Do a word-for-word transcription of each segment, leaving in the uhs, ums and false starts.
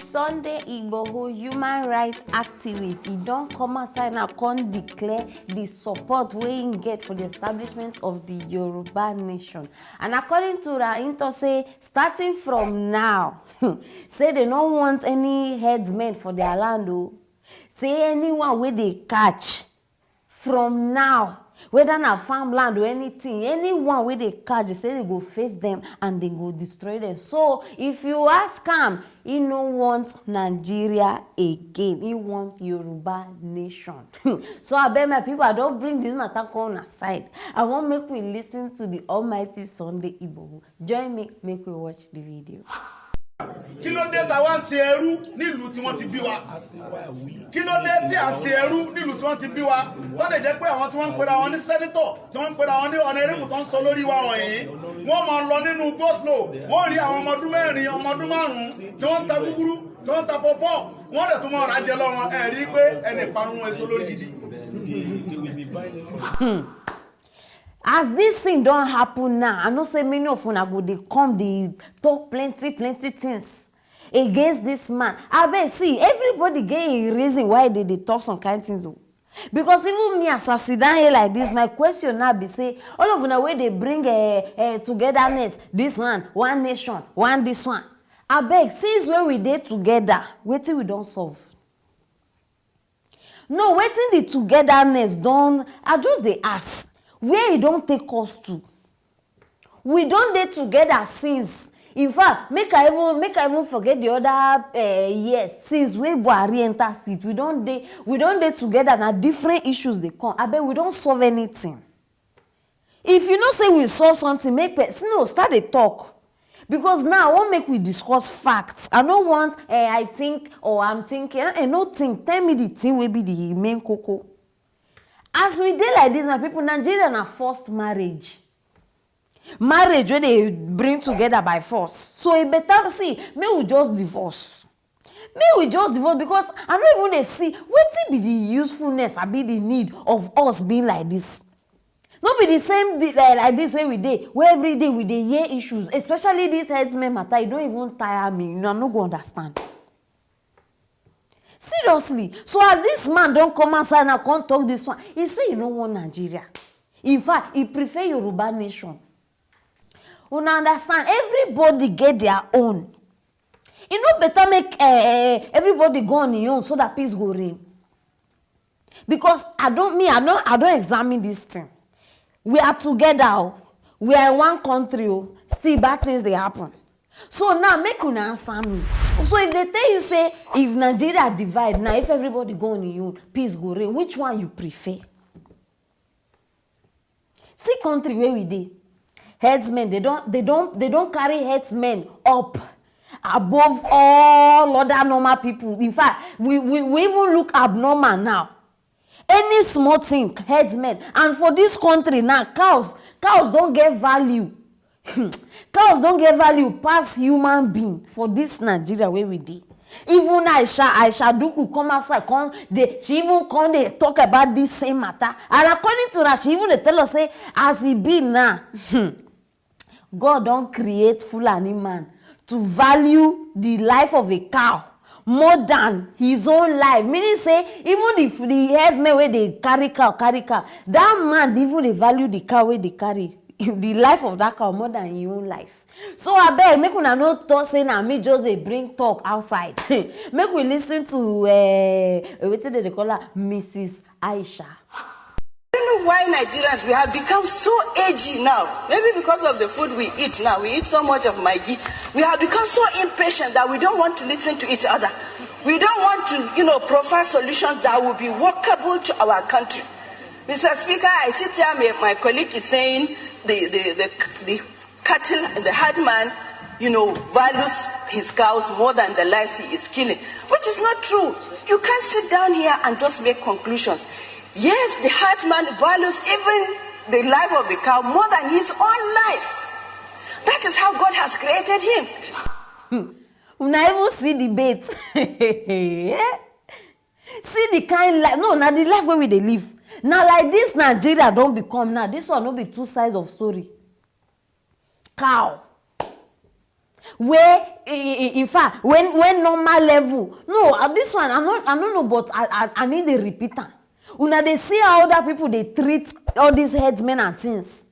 Sunday Igboho human rights activist, e don come outside now come declare the support wey im get for the establishment of the Yoruba nation. And according to am, im talk say starting from now, say they no want any headsmen for their land o. Say anyone wey dey catch from now, whether na farmland or anything, anyone wey dey catch, they say they go face them and they go destroy them. So if you ask am, he no want Nigeria again. He want Yoruba nation. So abeg, my people, I don bring this matter come una side. I wan make we listen to the almighty Sunday Igboho. Join me, make we watch the video. Kí ló dé tá a wá ń ṣe ẹrú nílùú tí wọ́n ti bí wa? Kí ló dé tí a ṣe ẹrú nílùú tí wọ́n ti bí wa? Tó lè jẹ́ pé àwọn tí wọ́n ń pera wọn ní sẹ́nitọ̀, tí wọ́n ń pera wọn ní ọ̀nà erékùn tó ń sọ lórí wa wọ̀nyí, wọ́n máa lọ nínú go slow, wọ́n rí àwọn ọmọ ọdún mẹ́rin, ọmọ ọdún márùn-ún tí wọ́n ń ta gúgúrú, tí wọ́n ń ta pọ̀pọ̀, wọ́n dẹ̀ tún máa rà jẹ lọ́wọ́. Ẹ rí i pé ẹni ìparun wọn èso lórí gidi. As this thing don happen now, I know say many of una go dey come dey talk plenty plenty things against this man. Abeg, see, everybody get a reason why they dey talk some kind things o. Because even me, as I sit down here like this, my question now be say, all of una wey dey bring uh, uh, togetherness, this one, one nation, one this one. Abeg, since when we dey together, wetin we don solve? No, wetin the togetherness don, I just dey ask, where e don take us to? We don dey together since. In fact, make I even make I even forget the other uh, years since wey Buhari enter seat. We don dey we don dey together, na different issues dey come. Abeg, we don solve anything? If you know say we solve something, make person no start dey talk. Because now I wan make we discuss facts. I no want uh, I think or I'm thinking. I no think. Tell me the thing wey be the main koko. As we dey like this, my people, Nigeria na first marriage. Marriage wey dey bring together by force. So e better, see, make we just divorce. Make we just divorce, because I no even dey see wetin be the usefulness abi the need of us being like this. No be the same di- eh, like this wey we dey, wey every day we dey hear issues, especially this headsmen matter. E don even tire me, una no go understand. Seriously, so as this man don come outside now come talk this one, he say he no want Nigeria. In fact, he prefer Yoruba nation. Una understand? Everybody get their own. E no better make uh, everybody go on im own so that peace go reign? Because I don't me I don't I don't examine this thing. We are together o. We are in one country o. Still bad things dey happen. So now make una answer me. So if they tell you say if Nigeria divide now, if everybody go on im own, peace go reign, which one you prefer? See country where we dey. Headsmen, they don't they don't they don't carry headsmen up above all other normal people. In fact, we, we, we even look abnormal now. Any small thing, headsmen. And for this country now, cows, cows don't get value. Cows don't get value pass human being for this Nigeria where we dey. Even Aisha, Aisha Duku come outside, come dey, she even come dey talk about this same matter. And according to her, she even dey tell us say, as e be now, God don create Fulani man to value the life of a cow more than his own life. Meaning say, even the the headsmen wey dey carry cow, carry cow, that man even dey value the cow wey dey carry the life of that cow more than him own life. So abeg, make una no talk say na me just dey bring talk outside. Make we listen to uh, wetin dem dey call her, Missus Aisha. I don't know why Nigerians, we have become so edgy now. Maybe because of the food we eat now. We eat so much of Maggi. We have become so impatient that we don't want to listen to each other. We don't want to, you know, provide solutions that will be workable to our country. Mister Speaker, I sit here, my, my colleague is saying the, the, the, the cattle, the herd man, you know, values his cows more than the lives he is killing, which is not true. You can't sit down here and just make conclusions. Yes, the herd man values even the life of the cow more than his own life. That is how God has created him. Una even see the bait. See the kind life. No, na the life wey we dey live. Na like this Nigeria don become now. This one no be two sides of story. Cow. Where, in fact, when when normal level, no, uh, this one, I no I no know, but I I, I need to repeat am. Una dey see how other people dey treat all these headsmen and things,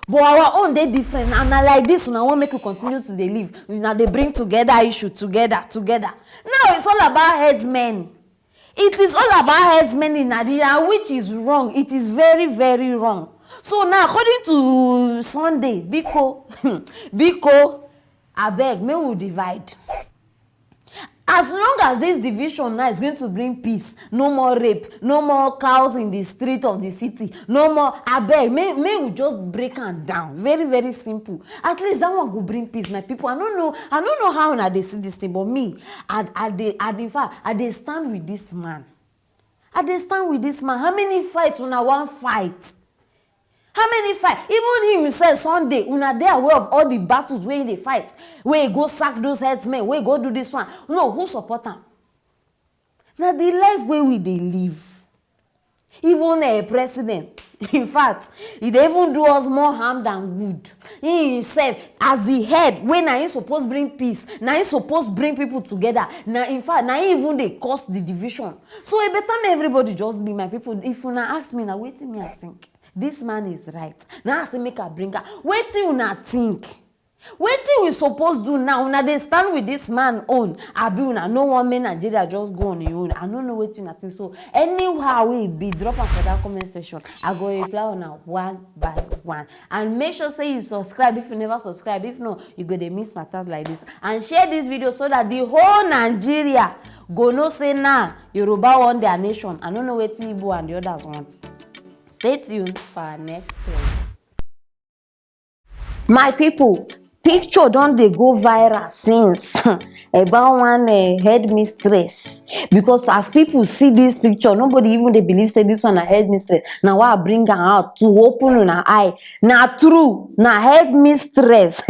but our own dey different, and na like this una wan make we continue to dey live. Una dey bring together issue together together. Now it's all about headsmen. It is all about headsmen in Nigeria, which is wrong. It is very, very wrong. So now, according to Sunday, biko, biko, abeg, make we divide. As long as this division now is going to bring peace, no more rape, no more cows in the street of the city, no more, abeg, make, make we just break am down. Very, very simple. At least that one go bring peace, my people. I don't know, I don't know how una dey see this thing, but me, I, I dey, I, in fact, I dey stand with this man. I dey stand with this man. How many fights una wan fight? How many fight? Even him himself, Sunday, una dey aware of all the battles wey he dey fight, wey he go sack those headsmen, wey he go do this one. No, who support am? Na the life wey we dey live. Even a president, in fact, he dey even do us more harm than good. He himself, as the head, wey na him suppose bring peace, na him suppose bring people together. Na, in fact, na him even dey cause the division. So e better make everybody just be, my people. If una ask me, na wetin me I think. This man is right. Na I say make I bring am. Wetin una think? Wetin we suppose do now? Una dey stand with this man own, abi una no wan make Nigeria just go on im own? I no know wetin una think. So anyhow wey e be, drop am for that comment section. I go reply una one by one. And make sure say you subscribe if you never subscribe. If no, you go dey miss matters like this. And share this video so that the whole Nigeria go know say now Yoruba want their nation. I no know wetin Igbo and the others want. Stay tuned for our next story. My people, picture don dey go viral since about one uh, headmistress, because as people see this picture, nobody even dey believe say this one na headmistress. Na why I bring am out to open una eye. Na true, na headmistress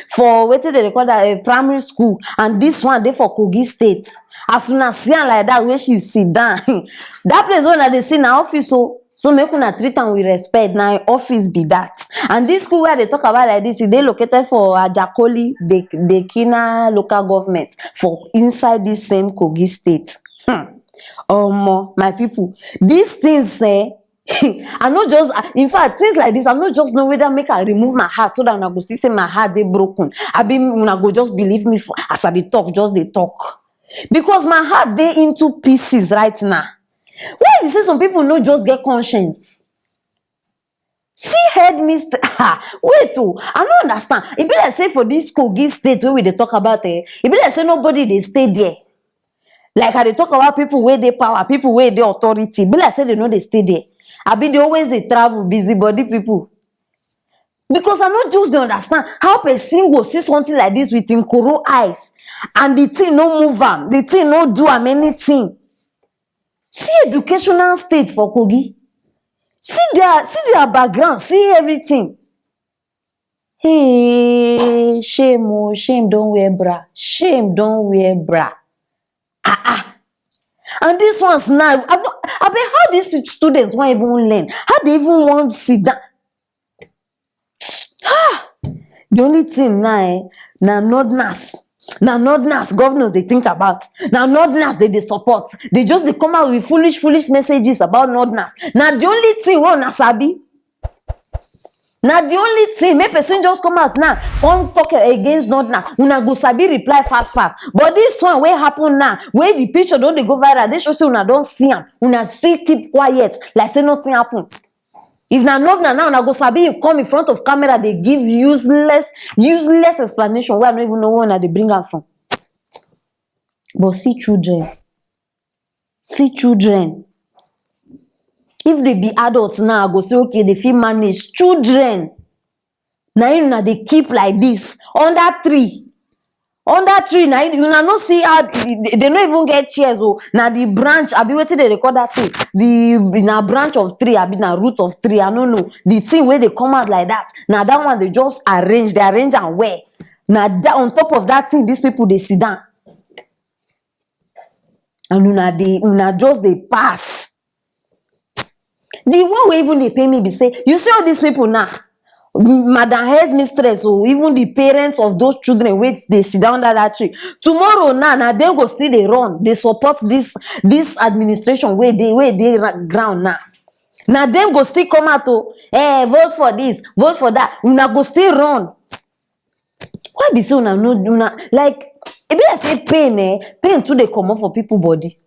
for wetin dem dey call that uh, primary school, and this one dey for Kogi State. As una see am like that, wey she sit down, that place wey una dey see na office o. So make una treat am with respect. Na im office be that. And this school wey I dey talk about like this, e dey located for Ajakoli, De Dekina local government, for inside this same Kogi State. Hmm. Omo, my people, these things eh, I no just, in fact, things like this, I no just know whether make I remove my heart so that una go see say my heart dey broken. Abi una go just believe me for, as I dey talk, just dey talk. Because my heart dey into pieces right now. Why you say some people no just get conscience? See headmistress, ah, wait o, I no understand. E be like say for this Kogi State wey we dey talk about, eh, e be like say nobody dey stay there. Like I dey talk about people wey dey power, people wey dey authority. E be like say dem no dey stay there. Abi dem always dey travel, busybody people. Because I no just dey understand how person go see something like this with im koro eyes, and the thing no move am, the thing no do am anything. See educational state for Kogi. See their, see their background, see everything. Hey, shame o, shame don wear bra, shame don wear bra. Ah ah. And these ones now, I be, how these students wan even learn? How dem even wan sit down? Ah, the only thing now, eh, na northerners. Na northerners governors dey think about. Na northerners dem dey support. Dem just dey come out with foolish, foolish messages about northerners. Na the only thing wey una sabi. Na the only thing, make person just come out now, come talk against northerners. Una go sabi reply fast fast. But this one wey happen now, wey the picture don dey go viral, dey show say una don see am. Una still keep quiet like say nothing happen. If na northerners now, una go sabi come in front of camera dey give useless, useless explanation wey I no even know where una dey bring am from. But see children, see children. If dem be adults now, I go say okay, dem fit manage. Children, na im una dey keep like this under tree. Under tree, na im, una no see how dem no even get chairs o. Na the branch, abi wetin dem dey call that thing? The, na branch of tree, abi na root of tree, I no know. The thing wey dey come out like that, na that one dem just arrange, dem arrange am well. Na that, on top of that thing, these people dey sit down. And una dey, una just dey pass. The one wey even dey pain me be say, you see all these people now, Madam headmistress, or even the parents of those children wey dey sit down under that tree, tomorrow now, na dem go still dey run, dey support this this administration wey dey wey dey ra- ground now. Na dem go still come out o, eh, vote for this, vote for that. Una go still run. Why be say una no una like? E be like say pain, eh, pain too dey comot for people body.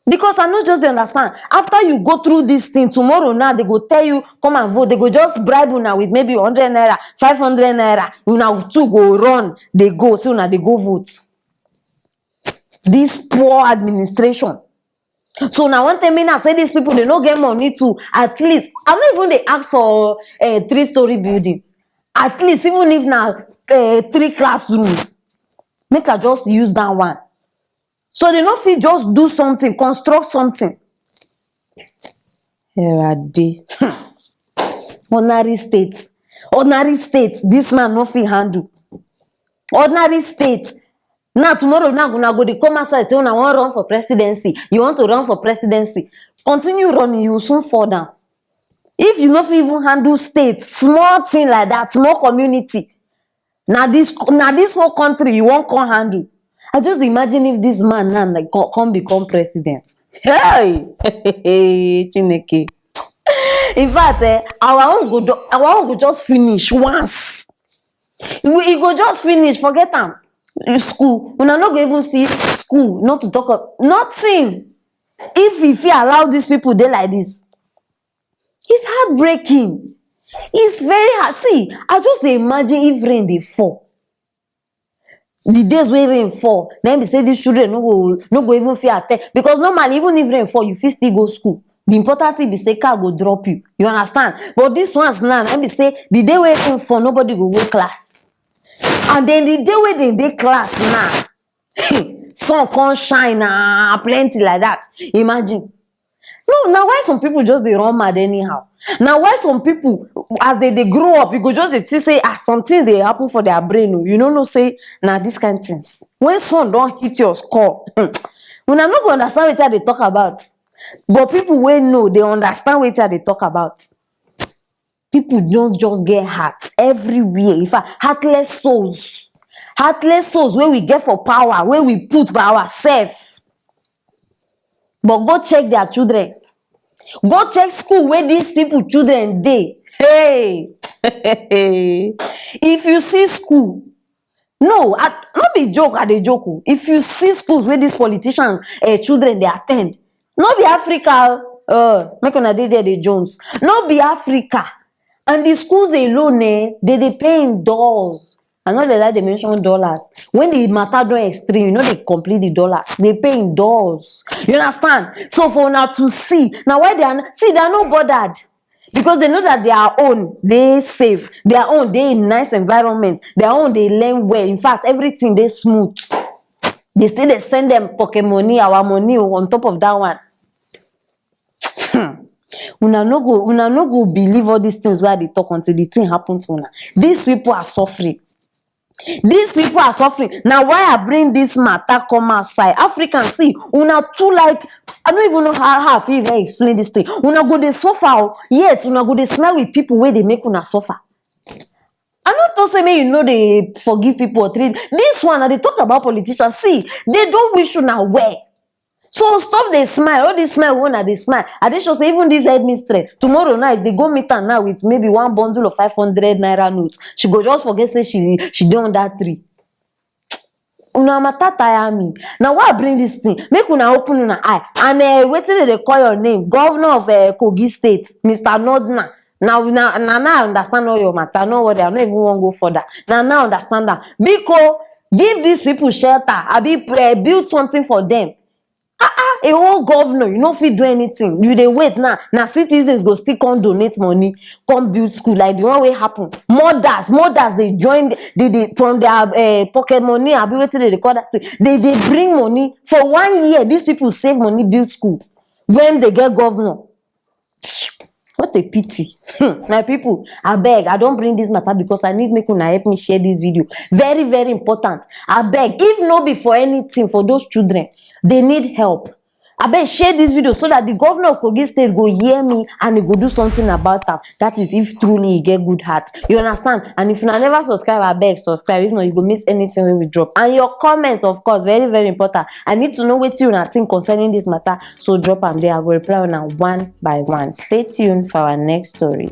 Because I no just dey understand. After you go through this thing, tomorrow now they go tell you come and vote. They go just bribe una with maybe hundred naira, five hundred naira. Una too go run, they go, so una they go vote. This poor administration. So now one thing me now say these people they no get money to at least. I no even dey ask for a three-story building. At least even if na uh, three classrooms, make I just use that one. So they no fit just do something, construct something. Here I dey. Ordinary state, ordinary state. This man no fit handle. Ordinary state. Now tomorrow now una go dey come outside say una wan run for presidency. You want to run for presidency. Continue running, you will soon fall down. If you no fit even handle state, small thing like that, small community, na this na this whole country you wan come handle. I just dey imagine if this man now like come, come become president. Hey! Chineke. In fact, eh, our own go do, our own go just finish once. We, e go just finish, forget am. School, una no go even see school, not to talk of nothing. If we fit allow these people dey like this, it's heartbreaking. It's very hard. See, I just dey imagine if rain dey fall. The days wey rain fall, na im be say these children no go no go even fit attend, because normally even if rain fall, you fit still go school. The important thing be say car go drop you. You understand? But these ones now, na im be say the day wey rain fall, nobody go go class. And then the day wey dem dey class now, sun come shine na plenty like that. Imagine. No, na why some people just dey run mad anyhow. Na why some people, as they dey grow up, you go just dey see say ah something dey happen for their brain o. You no know say na this kind things. When sun don hit your skull, una no go understand wetin I dey talk about. But people wey know dey understand wetin I dey talk about. People don just get heart everywhere. In fact, heartless souls, heartless souls wey we get for power, wey we put by ourselves. But go check their children. Go check school where these people children dey. Hey, if you see school, no, I, no be joke. I dey joke o. If you see schools where these politicians uh, children dey attend, no be Africa. Uh, make una dey there, dey Jones. No be Africa. And the schools alone, eh, they dey pay in dollars. I no dey like dey mention dollars. When the matter don extreme, you know they complete the dollars. They pay in dollars. You understand? So for una to see, now why they are see they are not bothered, because they know that their own they safe, their own they in nice environment, their own they learn well. In fact, everything they smooth. They say they send them pocket money, our money oh, on top of that one. Hmm. Una no go, una no go believe all these things where they talk until the thing happen to una. These people are suffering. These people are suffering. Now why I bring this matter come outside? Africans, see, una too like I don't even know how, how I fit even explain this thing. Una go dey suffer, oh, yet una go dey smile with people where they make una suffer. I no talk say make you no dey forgive people or treat. This one, I dey talk about politicians. See, they don't wish una well. So stop dey smile. All this smile wey una dey smile, I dey sure say even this headmistress, tomorrow night, they go meet am now with maybe one bundle of five hundred naira note. She go just forget say she she dey under tree. Una matter tire me. Now why I bring this thing? Make una open una eye. And uh, wetin dem dey call your name? Governor of uh, Kogi State, Mister Nordna. Now, now, now, now I understand all your matter. No worry, I no even wan go further. Now, now I understand that. Biko, give these people shelter. Abi uh, build something for them. Ah ah, a whole governor, you no fit do anything. You dey wait now. Na citizens go still come donate money, come build school like the one wey happen. Mothers, mothers dey join the, the, the from their uh, pocket money. Abi wetin dem dey call that thing? They dey bring money for one year. These people save money, build school. When they get governor, what a pity. Hmm, my people, I beg, I don't bring this matter because I need make una help me share this video. Very, very important. I beg, if no be for anything for those children, they need help. Abeg, share this video so that the governor of Kogi State go hear me and he go do something about am. That is, if truly he get good heart. You understand? And if una never subscribe, abeg subscribe. If not, you go miss anything wey we drop. And your comments, of course, very, very important. I need to know wetin una think concerning this matter. So drop am there. I go reply una one by one. Stay tuned for our next story.